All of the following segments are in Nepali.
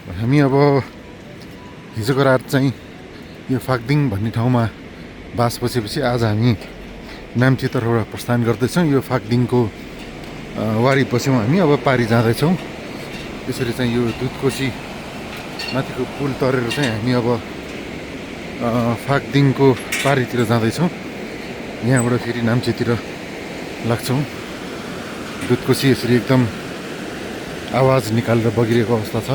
हामी अब हिजोको रात चाहिँ यो फाक्दिङ भन्ने ठाउँमा बास बसेपछि आज हामी नाम्चीतर्फबाट प्रस्थान गर्दैछौँ। यो फाक्दिङको वारी बस्यौँ हामी, अब पारी जाँदैछौँ। त्यसरी चाहिँ यो दुधकोशी माथिको पुल तरेर चाहिँ हामी अब फाक्दिङको पारीतिर जाँदैछौँ। यहाँबाट फेरि नाम्चीतिर लाग्छौँ। दुधकोशी यसरी एकदम आवाज निकालेर बगिरहेको अवस्था छ,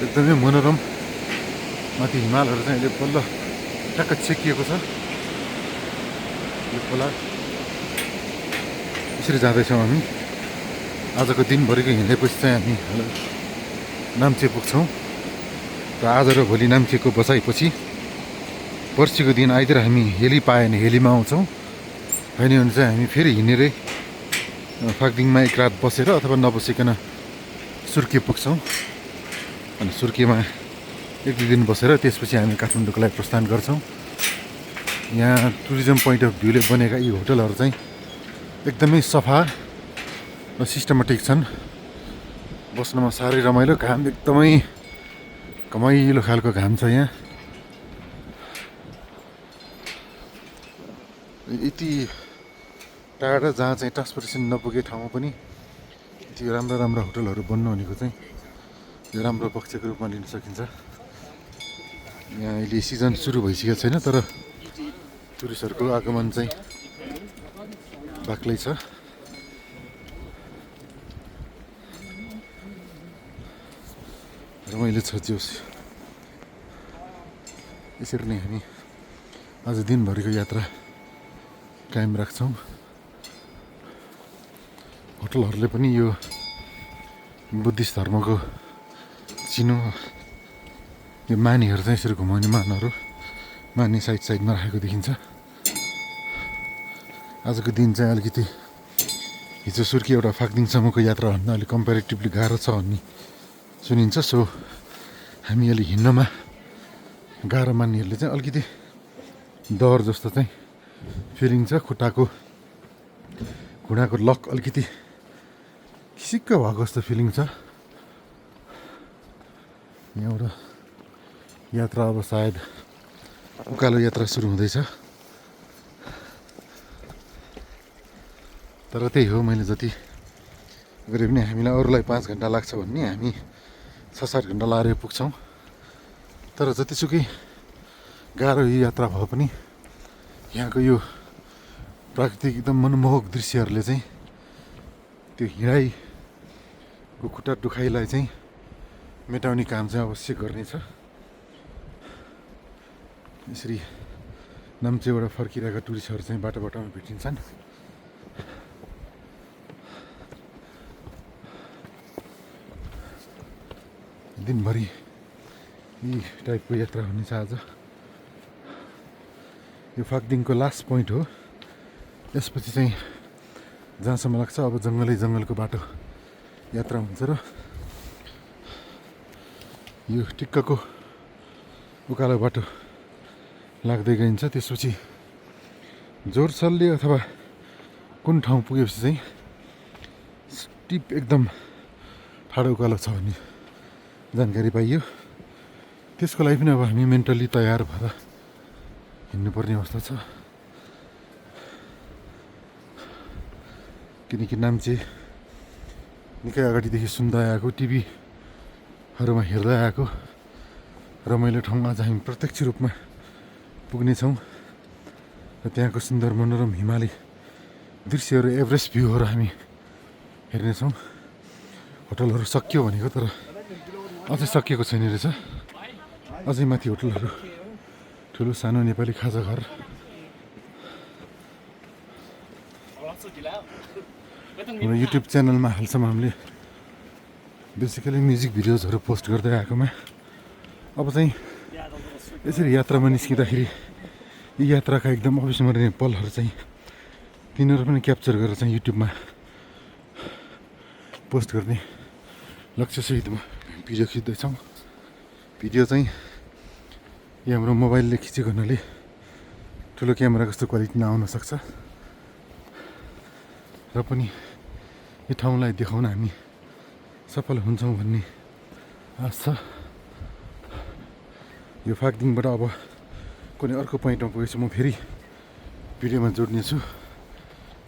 एकदमै मनोरम। माथि हिमालहरू चाहिँ अहिले बल्ल ट्याक्क छेकिएको छ। यो खोला यसरी जाँदैछौँ हामी। आजको दिनभरिको हिँडेपछि चाहिँ हामी नाम्ची पुग्छौँ। र आज र भोलि नाम्चीको बसाइपछि पर्सिको दिन आइदिएर हामी हेली पायो भने हेलीमा आउँछौँ, होइन भने चाहिँ हामी फेरि हिँडेरै फाक्दिङमा एक रात बसेर अथवा नबसिकन सुर्के पुग्छौँ। अनि सुर्केमा एक दुई दिन बसेर त्यसपछि हामी काठमाडौँको लागि प्रस्थान गर्छौँ। यहाँ टुरिज्म पोइन्ट अफ भ्यूले बनेका यी होटलहरू चाहिँ एकदमै सफा र सिस्टमेटिक छन्। बस्नमा साह्रै रमाइलो। घाम एकदमै घमाइलो खालको घाम छ यहाँ। यति टाढा जहाँ चाहिँ ट्रान्सपोर्टेसन नपुगे ठाउँमा पनि यति राम्रो राम्रो होटलहरू बन्नु भनेको चाहिँ यो राम्रो पक्षको रूपमा लिन सकिन्छ। यहाँ अहिले सिजन सुरु भइसकेको छैन, तर टुरिस्टहरूको आगमन चाहिँ बाक्लै छ। रमाइलो छ जोस्। यसरी नै हामी आज दिनभरिको यात्रा कायम राख्छौँ। होटलहरूले पनि यो बुद्धिस्ट धर्मको चिनो, यो मानीहरू चाहिँ यसरी घुमाउने मानी साइडमा राखेको देखिन्छ। आजको दिन चाहिँ अलिकति हिजो सुर्के एउटा फाक्दिङसम्मको यात्राभन्दा अलिक कम्पेरिटिभली गाह्रो छ भन्ने सुनिन्छ। सो हामी अलि हिँड्नमा गाह्रो मान्नेहरूले चाहिँ अलिकति डर जस्तो चाहिँ फिलिङ छ। घुँडाको लक अलिकति खिसिक्क भएको जस्तो फिलिङ छ। यहाँबाट यात्रा अब सायद उकालो यात्रा सुरु हुँदैछ। तर त्यही हो, मैले जति गरे पनि हामीलाई अरूलाई 5 घन्टा लाग्छ भन्ने हामी 6-7 घन्टा लाएर पुग्छौँ। तर जतिसुकै गाह्रो यो यात्रा भए पनि यहाँको यो प्राकृतिक एकदम मनमोहक दृश्यहरूले चाहिँ त्यो हिँडाइको खुट्टा दुखाइलाई चाहिँ मेटाउने काम चाहिँ अवश्य गर्नेछ। यसरी नाम्चीबाट फर्किरहेका टुरिस्टहरू चाहिँ बाटोमा भेटिन्छन्। दिनभरि यी टाइपको यात्रा हुनेछ आज। यो फाक्दिङको लास्ट पोइन्ट हो। यसपछि चाहिँ जहाँसम्म लाग्छ अब जङ्गलको बाटो यात्रा हुन्छ र यो टिक्कको उकालो बाटो लाग्दै गइन्छ। त्यसपछि जोरसलले अथवा कुन ठाउँ पुगेपछि चाहिँ स्टिप एकदम ठाडो उकालो छ भन्ने जानकारी पाइयो। त्यसको लागि पनि अब हामी मेन्टली तयार भएर हिँड्नुपर्ने अवस्था छ। किनकि नाम्ची निकै अगाडिदेखि सुन्दै आएको, टिभीहरूमा हेर्दै आएको रमाइलो ठाउँमा आज हामी प्रत्यक्ष रूपमा पुग्नेछौँ। र त्यहाँको सुन्दर मनोरम हिमाली दृश्यहरू, एभरेस्ट भ्यूहरू हामी हेर्नेछौँ। होटलहरू सकियो भनेको, तर अझै सकिएको छैन रहेछ। अझै माथि होटलहरू, ठुलो सानो नेपाली खाजा घर। हाम्रो युट्युब च्यानलमा हालसम्म हामीले बेसिकली म्युजिक भिडियोजहरू पोस्ट गर्दै आएकोमा अब चाहिँ यसरी यात्रामा निस्किँदाखेरि यी यात्राका एकदम अविस्मरणीय पलहरू चाहिँ तिनीहरू पनि क्याप्चर गरेर चाहिँ युट्युबमा पोस्ट गर्ने लक्ष्यसहित भिडियो खिच्दैछौँ। भिडियो चाहिँ यो हाम्रो मोबाइलले खिचेको हुनाले ठुलो क्यामेरा कस्तो क्वालिटी नआउन सक्छ, र पनि यो ठाउँलाई देखाउन हामी सफल हुन्छौँ भन्ने आश छ। यो फाक्दिङबाट अब कुनै अर्को पोइन्टमा पुगेपछि म फेरि भिडियोमा जोड्नेछु।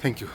Thank you.